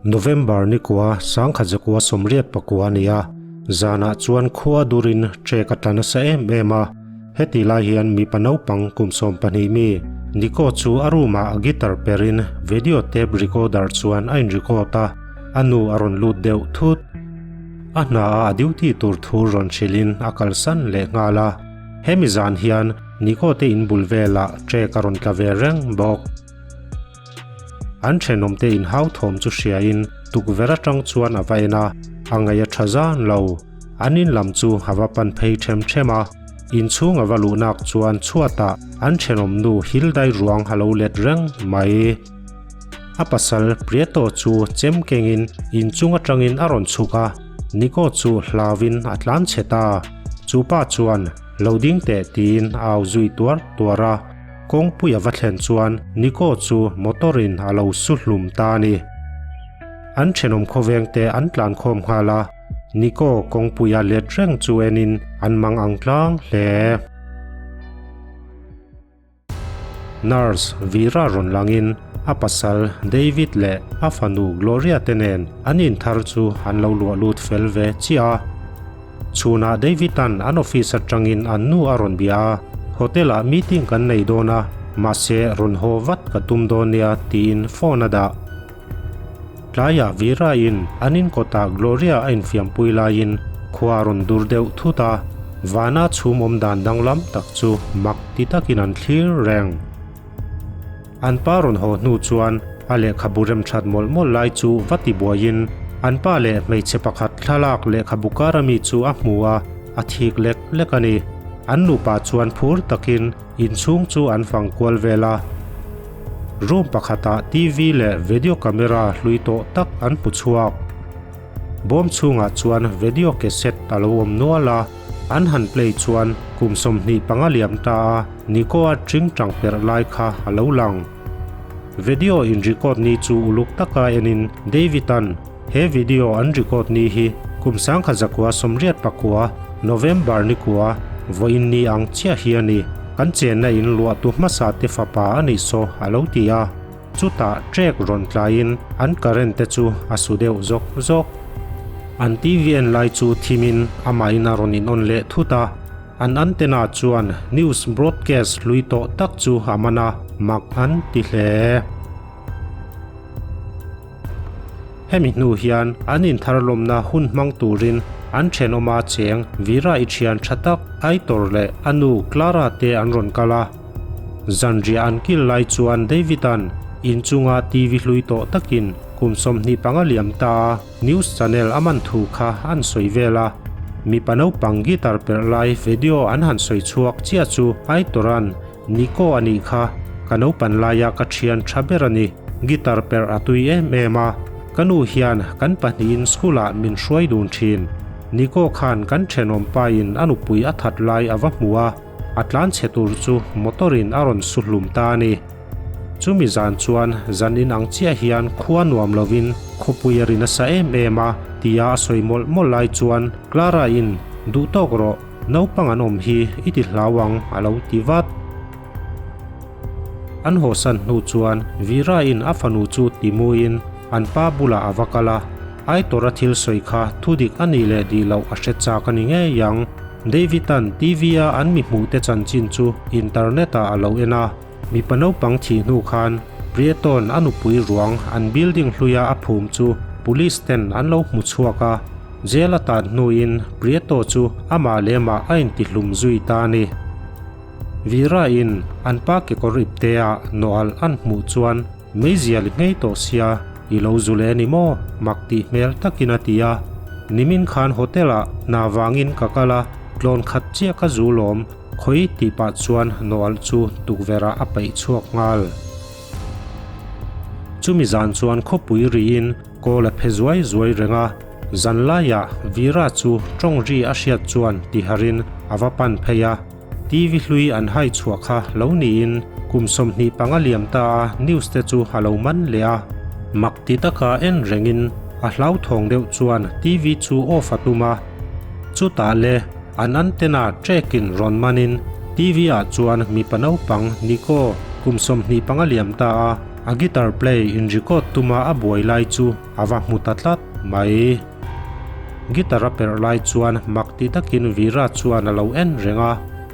November ni kua 1989 a ni a, zanah chuan khua durin trek a tla nasa em em a. Heti lai hian mipa naupang kum 12 mi Nico chu a room ah a guitar perin video tape recorder chuan a in record a, a nu a rawn lut deuh thut. A hna ah a duty tur thu rawn hrilhin a kalsan leh nghal a. Hemi zan hian Nico te in bul velah trek a rawn tla ve reng bawk. An thenawmte inhau thawm chu hriain tukverh atang chuan a va en a, a ngaih a tha zan lo. An in lam chu a va pan phei them them a, inchhung a va luhnak chuan chhuatah an thenawm nu Hildai ruang a lo let reng mai. A pasal Prieto chu chem kengin inchung atangin a rawn chhuk a, Nico chu hlauin a tlan chhe ta. Chu pa chuan lo ding teh tiin a au zui tuar tuar a. Kawngpui a va thlen chuan Nico chu motor in a lo su hlum ta a ni. An thenawm khawveng te an tlan khawm nghal a, Nico kawngpui a let reng chu en in an mang ang tlang hle. Nurse Vera rawn lang in a pasal David leh a fanu Gloria te nen an inthar chu an lo luah lut fel ve chiah a. Chhunah David-a'n an office atangin an nu a rawn bia a, Hotel-ah meeting kan nei dawn a, mahse rawn haw vat ka tum dawn nia tiin phone a dah. Tlaiah Vera-in an inkawtah Gloria a infiampui laiin khua a rawn dur deuh thut a, vana chhum awm dan danglam tak chu mak ti takin an thlir reng. An pa rawn haw hnu chuan a lehkhabu remthat mawlh mawlh lai chu va ti buaiin an pa leh hmeichhe pakhat thlalak lehkhabu kar ami chu a hmu a, a thik lek lek a ni. An nupa chuan phur takin inchhung chu an fang kual vel a. Room pakhatah TV leh video camera hlui tawh tak an hmu chhuak. Bawm chhungah chuan video cassette a lo awm nual a, an han play chuan kum 25 liam ta a Nico-a ṭing ṭang perh lai kha a lo lang. Video in record ni chu uluk taka enin David-a'n he video an record ni hi kum 1989 November ni kua vawiin ni ang chiah hi a ni, kan chenna in luahtu hmasa te fapa a nih saw a lo ti a. Chutah trek rawn tlaiin an current te chu a su deuh zawk zawk. An TV en lai chu thimin amahin a rawn in on leh thut a, an antenna chuan news broadcast hlui tawh tak chu a man a, mak an ti hle. Hemi hnu hian an intharlawmna hun hmang turin an thenawma cheng Vera i thian tha tak Aitor leh a nu Clara te an rawn kal a. Zanriah an kil lai chuan David-a'n inchunga TV hlui tawh takin kum 25 liam ta a news channel a man thu kha an sawi vel a. Mipa naupang guitar perh lai video an han sawi chhuak chiah chu Aitor-a'n Nico a nih kha, ka naupan laia ka thian tha ber a ni. Guitar perh a tui em em a, ka nu hian kan pahnihin school ah min hruai dun thin. Nico khan kan thenawm pa in a nupui a that lai a va hmu a, a tlan chhe tur chu motor in a rawn su hlum ta a ni. Chumi zan chuan zan in ang chiah hian khua nuam lovin khawpui a ri nasa em em a tia a sawi mawlh mawlh lai chuan Clara in duh tawk rawh, naupang an awm hi i ti hlau ang a lo ti vat. An hawsan hnu chuan Vera in a fanu chu timuiin an pa bulah a va kal a, Aitor a thil sawi kha thudik a nih leh dih loh a hre chak a ni ngei ang. David-a'n TV a an mi hmuhte chanchin chu internet-ah a lo en a, mipa naupang thih hnu khan Prieto-a'n a nupui ruang an building hluia a phum chu police ten an lo hmu chhuak a, jail a tan hnuin Prieto chu amah leh amah a intihlum zui ta a ni. Vera-in an pa kekawr iptea nawhalh an hmuh chuan meizial i nghei tawh sia, i lo zu leh a ni maw? mak tih hmel takin a ti a. Nimin khan hotel-ah hna vangin ka kal a, tlawn khat chiah ka zu lawm, khawi tih pah chuan nawhalh chu tukverh-ah a paih chhuak nghal. Chumi zan chuan khawpui riin kawl a phe zuai zuai reng a, zanlaiah Vera chu tawng ri a hriat chuan tiharin a va pan phei a. TV hlui an hai chhuah kha lo niin kum 25 liam ta a news te chu a lo man leh a. Mak ti taka en rengin a hlauthawng deuh chuan TV chu off a tum a. Chutah le an antenna track in rawn manin TV ah chuan mipa naupang Nico. Kum 25 liam ta a, a guitar play in record tuma a buai lai chu a va hmu ta tlat mai. Guitar a perh lai chuan mak ti takin Veera chuan a lo en reng a,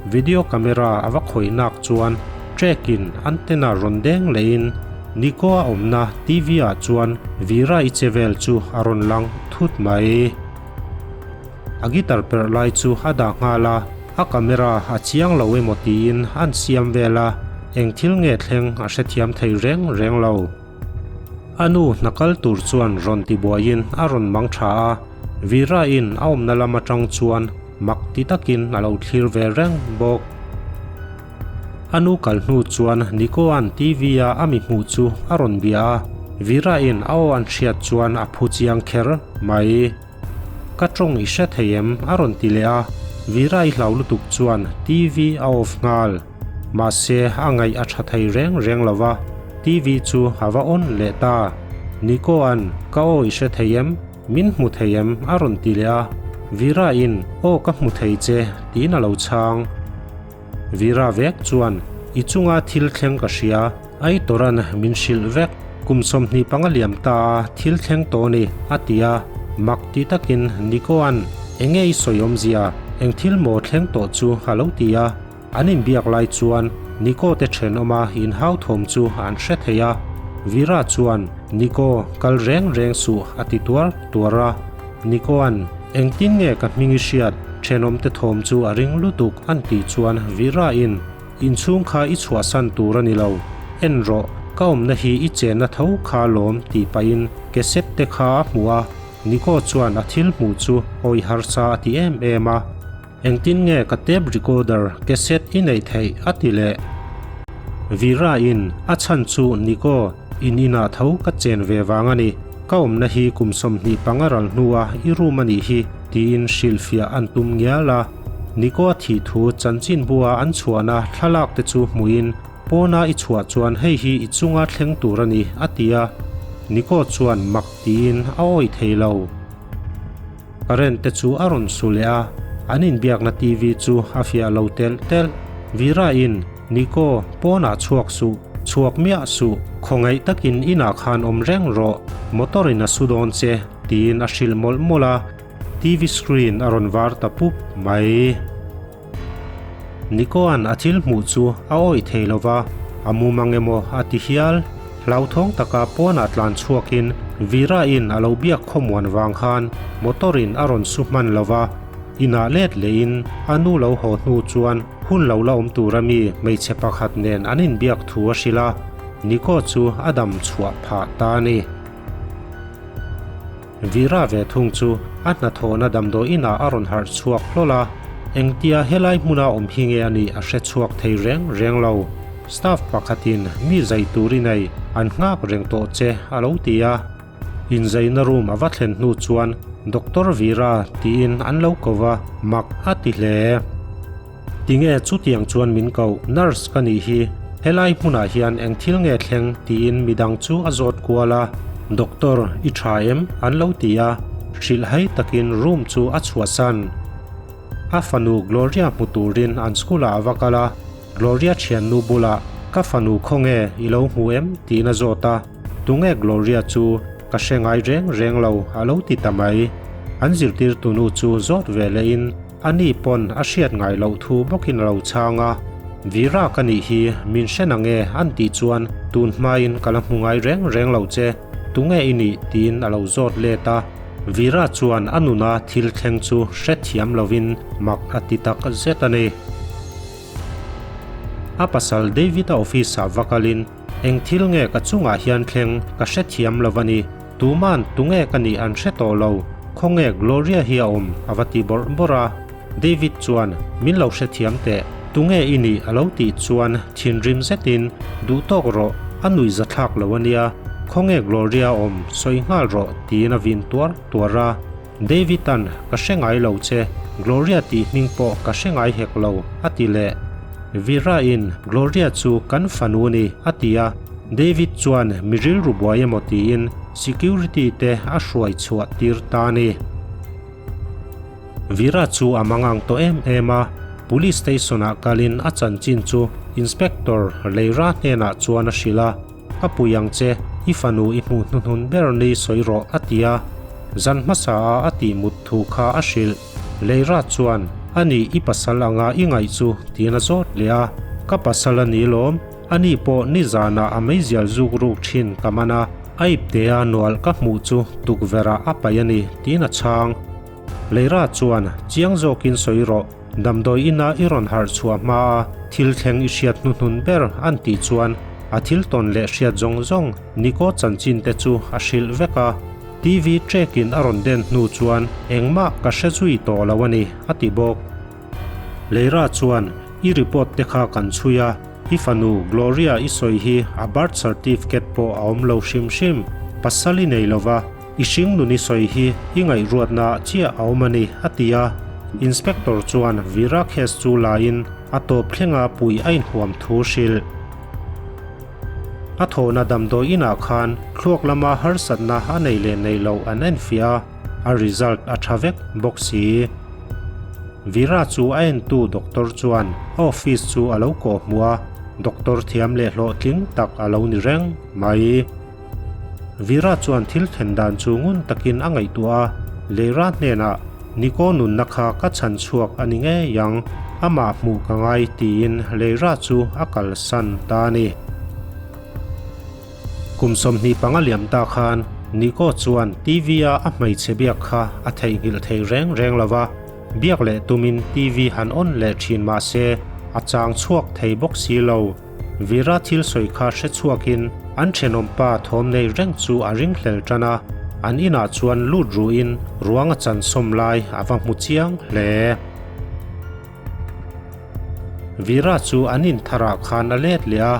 video camera a va khawih nak chuan track in antenna rawn deng lehin Nico a awmna TV ah chuan Veera i che vel chu a rawn lang thut mai. A guitar perh lai chu a dah nghal a, a camera a chiang lo emaw tiin an siam vel a, eng thil nge thleng a hrethiam thei reng reng lo. A nu hna kal tur chuan rawn ti buaiin a rawn mang tha a, Veera in a awmna lam atang chuan mak ti takin a lo thlir ve reng bawk. A nu kal hnu chuan Nico-a'n TV-a a mi hmuh chu a rawn bia a, Veera in a aw an hriat chuan a phu chiang kher mai. Ka tawng i hre thei em? a rawn ti leh a, Veera i hlau lutuk chuan TV a off nghal. Mahse a ngaih a tha thei reng reng lo va, TV chu a va on leh ta. Nico-a'n ka aw i hre thei em? Min hmu thei em? a rawn ti leh a, Veera-in aw ka hmu thei che tiin a lo chhang. Veera vek chuan, I chunga thil thleng ka hria, Aitoran min hrilh vek, kum 25 liam ta a thil thleng tawh ni, a ti a. Mak ti takin Nico-a'n, Enge i sawi awmzia, eng thil maw thleng tawh chu a lo ti a. An inbiak lai chuan Nico te thenawma inhau thawm chu an hre thei a. Veera chuan, Nico, kal reng reng suh, a ti tuar tuar a. Nico-a'n, Engtin nge ka hming i hriat? Thenawmte thawm chu a ring lutuk an tih chuan Veera-in, Inchhung kha i chhuahsan tur a ni lo. En rawh, ka awmna hi i chenna tho kha lawm tih pahin cassette te kha a hmu a. Nico chuan a thil hmuh chu awi harsa a ti em em a. Engtin nge ka tape recorder cassette i neih theih? a ti leh. Veera-in, A chhan chu Nico, in inah tho ka chen ve vang a ni. Ka awmna hi kum 25 ral hnua i room a nih hi, tiin hrilhfiah an tum ngial a. Nico a thih thu chanchinbua an chhuahna thlalak te chu hmuhin, Pawna i chhuah chuan hei hi i chunga thleng tur a ni, a ti a. Nico chuan mak tiin a awih thei lo. Current te chu a rawn su leh a, an inbiakna TV chu a fiah lo telh telh. Veera in, Nico, pawnah chhuak suh, chhuak miah suh, khawngaih takin inah khan awm reng rawh, motor in a su dawn che, tiin a hrilh mawlh mawlh a, TV screen a rawn var ta pup mai. Nico-a'n a thil hmuh chu a awih thei lo va, a mumang emaw a ti hial. Hlauthawng taka pawnah tlan chhuakin Veera-in a lo biak khawmuan vang khan motor-in a rawn su hman lo va, inah let lehin a nu lo haw hnu chuan hun lo la awm tura mi hmeichhe pakhat nen an inbiak thu a hrilh a, Nico chu a dam chhuah phah ta a ni. Veera ve thung chu a hnathawhna damdawi inah a rawn harh chhuak hlawl a, engtia helai hmuna awm hi nge a nih a hre chhuak thei reng reng lo. Staff pakhatin mi zai tur i nei, an nghak reng tawh che a lo ti a. Inzaina room a va thlen hnu chuan Doctor Veera tiin an lo ko va, mak a ti hle. Tinge chutiang chuan min koh, nurse ka nih hi, helai hmunah hian eng thil nge thleng tiin midang chu a zawt kual a, Doctor, i tha em? an lo ti a, hrilh hai takin room chu a chhuahsan. A fanu Gloria hmu turin an school ah a va kal a, Gloria thiannu bulah, Ka fanu khawnge i lo hmu em? tiin a zawt a, Tunge Gloria chu? Ka hre ngai reng reng lo a lo ti ta mai. An zirtirtunu chu zawt ve lehin, A ni pawn a hriat ngai loh thu bawkin a lo chhang a, Veera ka nih hi min hre na nge an tih chuan tun hmain ka la hmu ngai reng reng lo che, tunge i nih tiin a lo zawt let a. Veera chuan a nuna thil thleng chu hrethiam lovin mak a ti tak zet a ni. A pasal David-a office-ah va kalin Eng thil nge ka chungah hian thleng ka hrethiam lo a ni. Tuman tunge ka nih an hre tawh lo. Khawnge Gloria hi a awm a va ti bawrh bawrh a. David chuan min lo hrethiam teh. Tunge i nih a lo tih chuan thinrim zetin duh tawk rawh a nuih zathlak lo a nia. Khawnge Gloria a awm sawi nghal rawh tiin a vin tuar tuar a. David-a'n ka hre ngai lo che, Gloria tih hming pawh ka hre ngai hek lo, a ti leh. Veera-in Gloria chu kan fanu a ni, a ti a. David chuan mi rilru buai emaw tiin security te a hruai chhuah tir ta a ni. Veera chu a mangang tawh em em a, police station-ah kalin a chanchin chu. Inspector Leira hnenah chuan a hrilh a, Ka pui ang che, i fanu i hmuh hnuhnun ber ni sawi rawh a ti a. Zan hmasa a a tih mut thu kha a hrilh. Leira chuan, A nih i pasal anga i ngaih chu tiin a zawt leh a. Ka pasal a ni lawm, ani pawh nizanah a meizial zuk ruk thin ka man a, a iptea nual ka hmuh chu tukverh ah a paih a ni tiin a chhang. Leira chuan, Chiang zawkin sawi rawh, damdawi ina i rawn harh chhuah hmaa thil thleng i hriat hnuhnun ber an tih chuan a thil tawn leh hriat zawng zawng Niko chanchin te chu a hrilh vek a. TV track-in a rawn den hnu chuan engmah ka hre zui tawh lo a ni, a ti bawk. Leira chuan, I report te kha kan chhui a, i fanu Gloria i sawi hi a birth certificate pawh a awm lo hrim hrim, pasal i nei lova, I hringnun i sawi hi i ngaihruatna ah chiah a awm a ni, a ti a. Inspector chuan Veera case chu la in a tawp thlenga puih a inhuam thu hrilh. A thawhna damdawi inah khan thluak lama harsatna a nei leh nei loh an enfiah a, a result a tha vek bawk si. Veera chu a entu doctor chuan a office chu a lo kawhhmuh a, doctor thiam leh hlawhtling tak a lo ni reng mai. Veera chuan thil thlen dan chu ngun takin a ngaihtuah a, Leira hnenah, Niko nunna kha ka chhan chhuak a ni ngei ang, amah hmuh ka ngai tiin Leira chu a kalsan ta a ni. Kum 25 liam ta khan Niko chuan TV-a a hmeichhe biak kha a theihnghilh thei reng reng lo va, biak leh tumin TV han on leh thin mah se a chang chhuak thei bawk si lo. Veera thil sawi kha hre chhuakin an thenawmpa thawm nei reng chu a ring hlel tan a, an inah chuan lut ruhin ruang a chan sawm lai a va hmu chiang hle. Veera chu an in tharah khan a let leh a,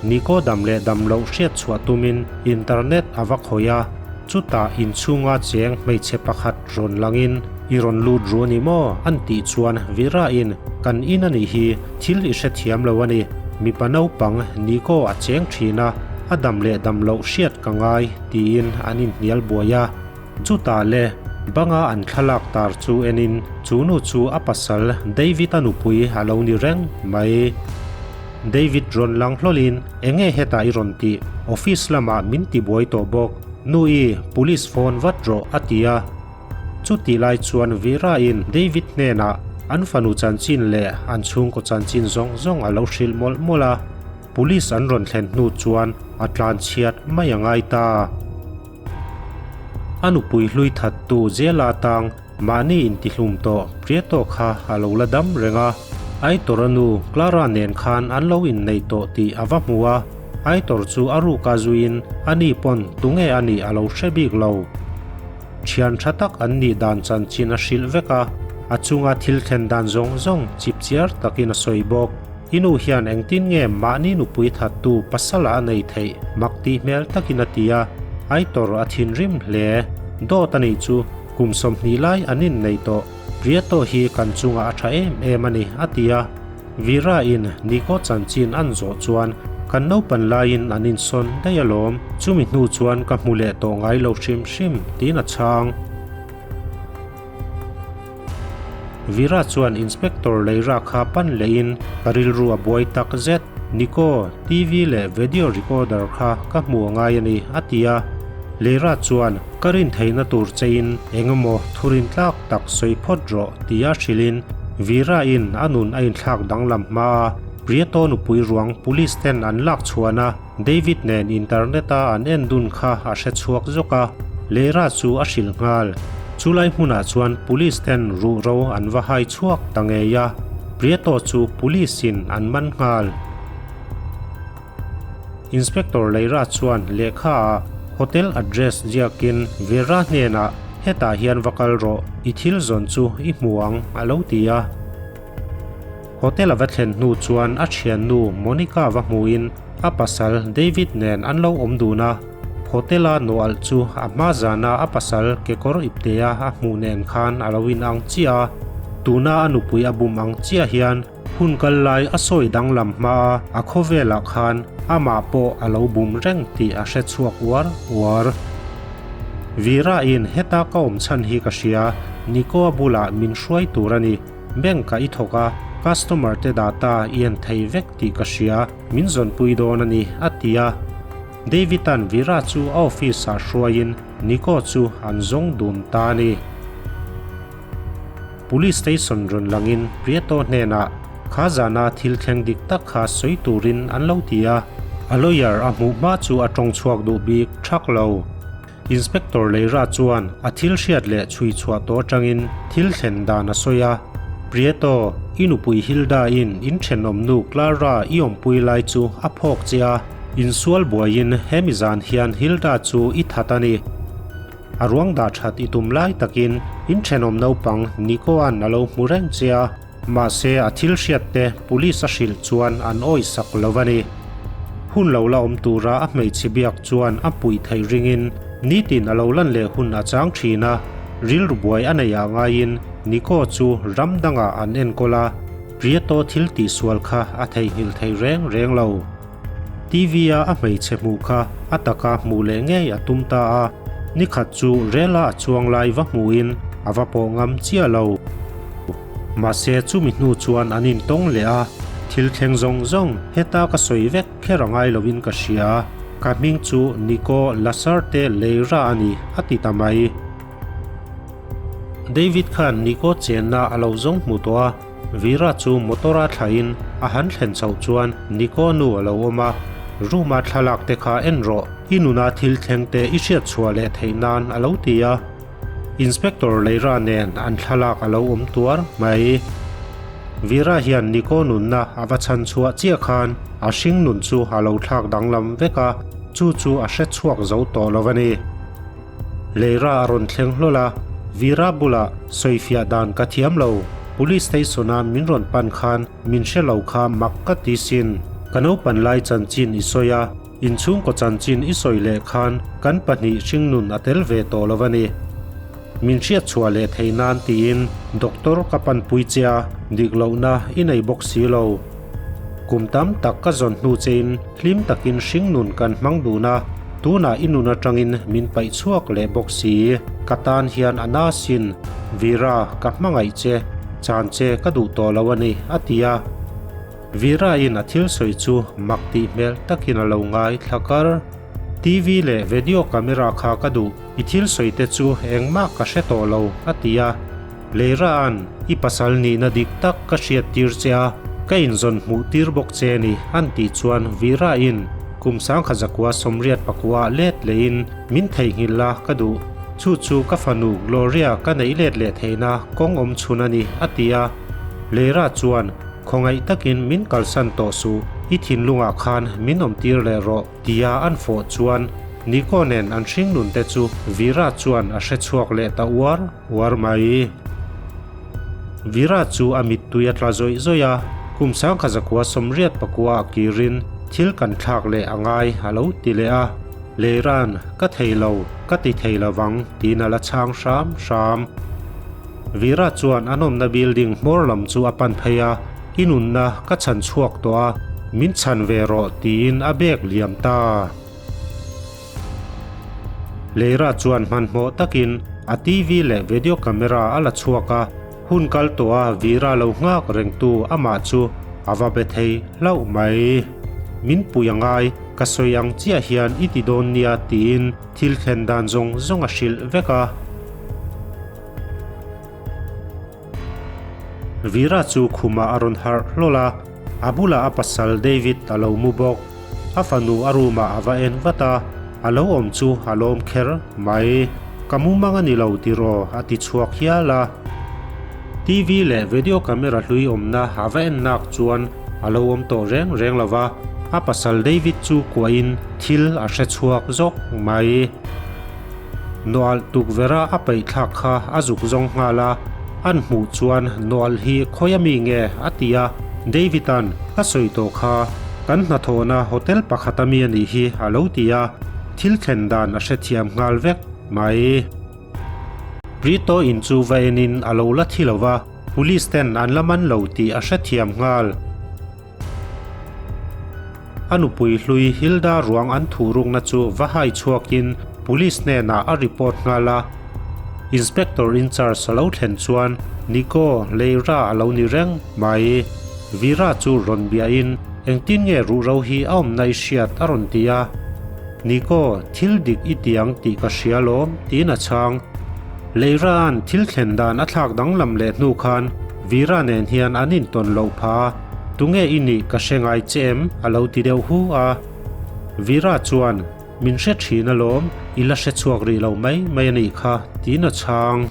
Niko dam leh dam loh hriat chhuah tumin internet a va khawih a, chutah inchhunga cheng hmeichhe pakhat rawn langin i rawn lut ru a ni maw? an tih chuan Veera in kan in a nih hi, Thil i hrethiam lo a ni. Mipa naupang Niko a cheng thin a, a dam leh dam loh hriat ka ngai tiin an inhnial buai a. Chutah le, banga an thlalak tar chu enin chu nu chu a pasal David-a nupui a lo ni reng mai. David rawn lang hlawlin enge hetah i rawn tih? Office lamah min tibuai tawh bawk. Nu-i, police phone vat rawh a ti a. Chutih lai chuan Veera-in David hnenah an fanu chanchin leh an chhungkaw chanchin zawng zawng a lo hrilh mawlh mawlh a, Police an rawn thlen hnu chuan a tlan chhiat mai a ngai ta. A nupui hlui thattu Jela tang mahni intihlum tawh Prieto kha a lo la dam reng a, Aitor-a nu Clara nen khan an lo innei tawh tih a va hmu a. Aitor chu a ruka zuiin ani pawn tunge a nih a lo hre bik lo. Thian tha tak an nih dan chanchin a hrilh vek a, a chunga thil thlen dan zawng zawng chipchiar takin a sawi bawk. I nu hian engtin nge mahni nupui thattu pasala a nei theih mak tih hmel takin a ti a, Aitor a thinrim hle. Dawt a nih chu kum 20 lai an innei tawh. Prieto hi kan chungah a tha em em a ni, a ti a. Veera in Niko chanchin an zawh chuan kan naupan laiin an insawn daih alawm, chumi hnu chuan ka hmu leh tawh ngai lo hrim hrim, tiin a chhang. Veera chuan Inspector Leira kha pan lehin ka rilru a buai tak zet, Niko, TV leh video recorder kha ka hmu a ngai a ni, a ti a. Leira chuan Ka rin theihna tur chein eng emaw thurin tlak tak sawi phawt rawh tia hrilhin Veera-in a nun a inthlak danglam hma a, Prieto nupui ruang police ten an lak chhuan a, David nen internet-a an en dun kha a hre chhuak zawk a, Leira chu a hrilh nghal. Chulai hmunah chuan police ten ruhro an va hai chhuak ta ngei a, Prieto chu police-in an man nghal. Inspector Leira chuan lehkha ah hotel address ziakin Vera hnenah hetah hian va kal rawh, i thil zawn chu i hmu ang a lo ti a. Hotel a va thlen hnu chuan a thiannu Monica va hmuin a pasal David nen an lo awm dun a. Hotel a nawalh chu a hma zana a pasal kekawr iptea a hmuh nen khan a lo inang chiah a, tuna a nupui a bum ang chiah hian Hun kal lai a sawi danglam hma a, a khawvelah khan amah pawh a lo bum reng tih a hre chhuak uar uar. Veera in heta ka awm chhan hi ka hria, Niko-a bulah min hruai tur a ni. Bank-ah i thawk a, Customer te data i en thei vek tih ka hria, min zawnpui dawn a ni, a ti a. David-a'n Vera chu a office-ah hruaiin Nico chu an zawng dun ta a ni. Police station rawn langin Prieto hnenah kha zana thil thleng dik tak kha sawi turin an lo ti a, a lawyer a hmuh hma chu a tawng chhuak duh bik thak lo. Inspector Leira chuan a thil hriat leh chhui chhuah tawh atangin thil thlen dan a sawi a, Prieto, i nupui Hilda-in in thenawmnu Clara i awmpui lai chu a phawk che a, insual buaiin hemi zan hian Hilda chu i that a ni. A ruang dah that i tum lai takin in thenawm naupang Nico-a'n a lo hmu reng che a, mahse a thil hriat te police a hrilh chuan an awisak lo a ni. Hun lo la awm tura a hmeichhe biak chuan a puih theih ringin nitin a lo lan leh hun a chang thin a, rilru buai a neih ah ngaiin Nico chu ram dangah an enkawl a, Prieto thil tihsual kha a theihnghilh thei reng reng lo. TV-a a hmeichhe hmuh kha a taka hmuh leh ngei a tum ta a, nikhat chu rela a chuang lai va hmuhin a va pawh ngam chiah lo. Mahse chumi hnu chuan an intawng leh a, thil thleng zawng zawng heta ka sawi vek kher a ngai loin ka hria, ka hming chu Nico Lasarte Leira a ni, a ti ta mai. David khan Nico chenna a lo zawng hmu tawh a. Veera chu motor a thlahin a han thlen chhoh chuan Nico nu a lo awm a, room a thlalak te kha en rawh, i nuna thil thleng te i hriat chhuah leh theih nan a lo ti a. Inspector Leira nen an thlalak a lo awm tuar mai. Veera hian Nico nunna a va chhan chhuah chiah khan a hring nun chu a lo thlak danglam vek a, chu chu a hre chhuak zo tawh lo a ni. Leira a rawn thleng hlawl a, Veera bulah sawifiah dan ka thiam lo, Police station-a min rawn pan khan min hre lo kha mak ka ti sin. Ka naupan lai chanchin i sawi a, inchhungkaw chanchin i sawi leh khan kan pahnih hringnun a tel ve tawh lo a ni. Min hriat chhuah leh thei nan tiin doctor ka panpui che a, dik lohna i nei bawk si lo. Kum tam tak ka zawn hnu chein hlim takin hringnun kan hmang dun a, tunah i nun atangin min paih chhuak leh bawk si. Ka tan hian a na sin, Veera, ka hmangaih che, chan che ka duh tawh lo a ni, a ti a. Veera-in a thil sawi chu mak tih hmel takin a lo ngai thla kar. TV leh video camera kha ka duh, i thil sawi te chu engmah ka hre tawh lo, a ti a. Leiraan, i pasal nihna dik tak ka hriat tir che a, ka inzawn hmuh tir bawk che ni, an tih chuan Virain kum 1918 pakua let lehin min theihnghilh la ka duh. Chu chu ka fanu Gloria ka neih let leh theihna kawng awm chhun a ni, a ti a. Leira chuan, Khawngaih takin min kalsan tawh suh, i thinlungah khan min awm tir leh rawh. Tia an fawh chuan Nico nen an hringnun te chu Vira chuan a hre chhuak leh ta uar uar mai. Vira chu a mittui a tla zawih zawih a, kum 1989 a kirin thil kan thlak leh a ngai a lo ti leh a, Leiran, ka thei lo, ka ti thei lovang tiin a la chhang hram hram. Vira chuan an awmna building hmawr lam chu a pan phei a, I nunna ka chhan chhuak tawh a, min chhan ve rawh tiin a bag liam ta. Leira chuan hmanhmawh takin a TV leh video camera a la chhuak a, hun kal tawh a Vira lo nghak rengtu amah chu a va be thei hlauh mai. Min pui a ngai, ka sawi ang chiah hian i ti dawn nia tiin thil thlen dan zawng zawng a hrilh vek a. Veera chu khumah a rawn harh hlawl a, a bulah a pasal David a lo mu bawk. A fanu a room ah a va en vat a, a lo awm chu a lawm kher mai. Ka mumang a ni lo tiraw a ti chhuak hial a. TV leh video camera hlui awmna a va en nak chuan a lo awm tawh reng reng lo va, a pasal David chu kuahin thil a hre chhuak zawk mai. Nawalh tukverh a a peih thlak kha a zuk zawng nghal a, an hmuh chuan Nawalh hi khawi ami nge a ti a, David-a'n ka sawi tawh kha kan hnathawhna hotel pakhat ami a nih hi a lo ti a, thil thlen dan a hrethiam nghal vek mai. Prito in chu va enin a lo la thi lo va, police ten an la man lo tih a hrethiam nghal. A nupui hlui Hilda ruang an thuhrukna chu va hai chhuakin Police hnenah a report nghal a. Inspector in charge a lo thlen chuan Nico Leira a lo ni reng mai. Vira chu rawn biahin engtin nge ruhro hi a awmna i hriat a rawn ti a. Nico, thil dik i ti ang tih ka hria lawm, tiin a chhang. Leira-a'n thil thlen dan a thlak danglam leh hnu khan Vira nen hian an intawn loh pha a, Tunge i nih ka hre ngai che em? a lo ti deuh hu a. Vira chuan, Min hre thin alawm, i la hre chhuak rih lo mai mai a nih kha, tiin a chhang.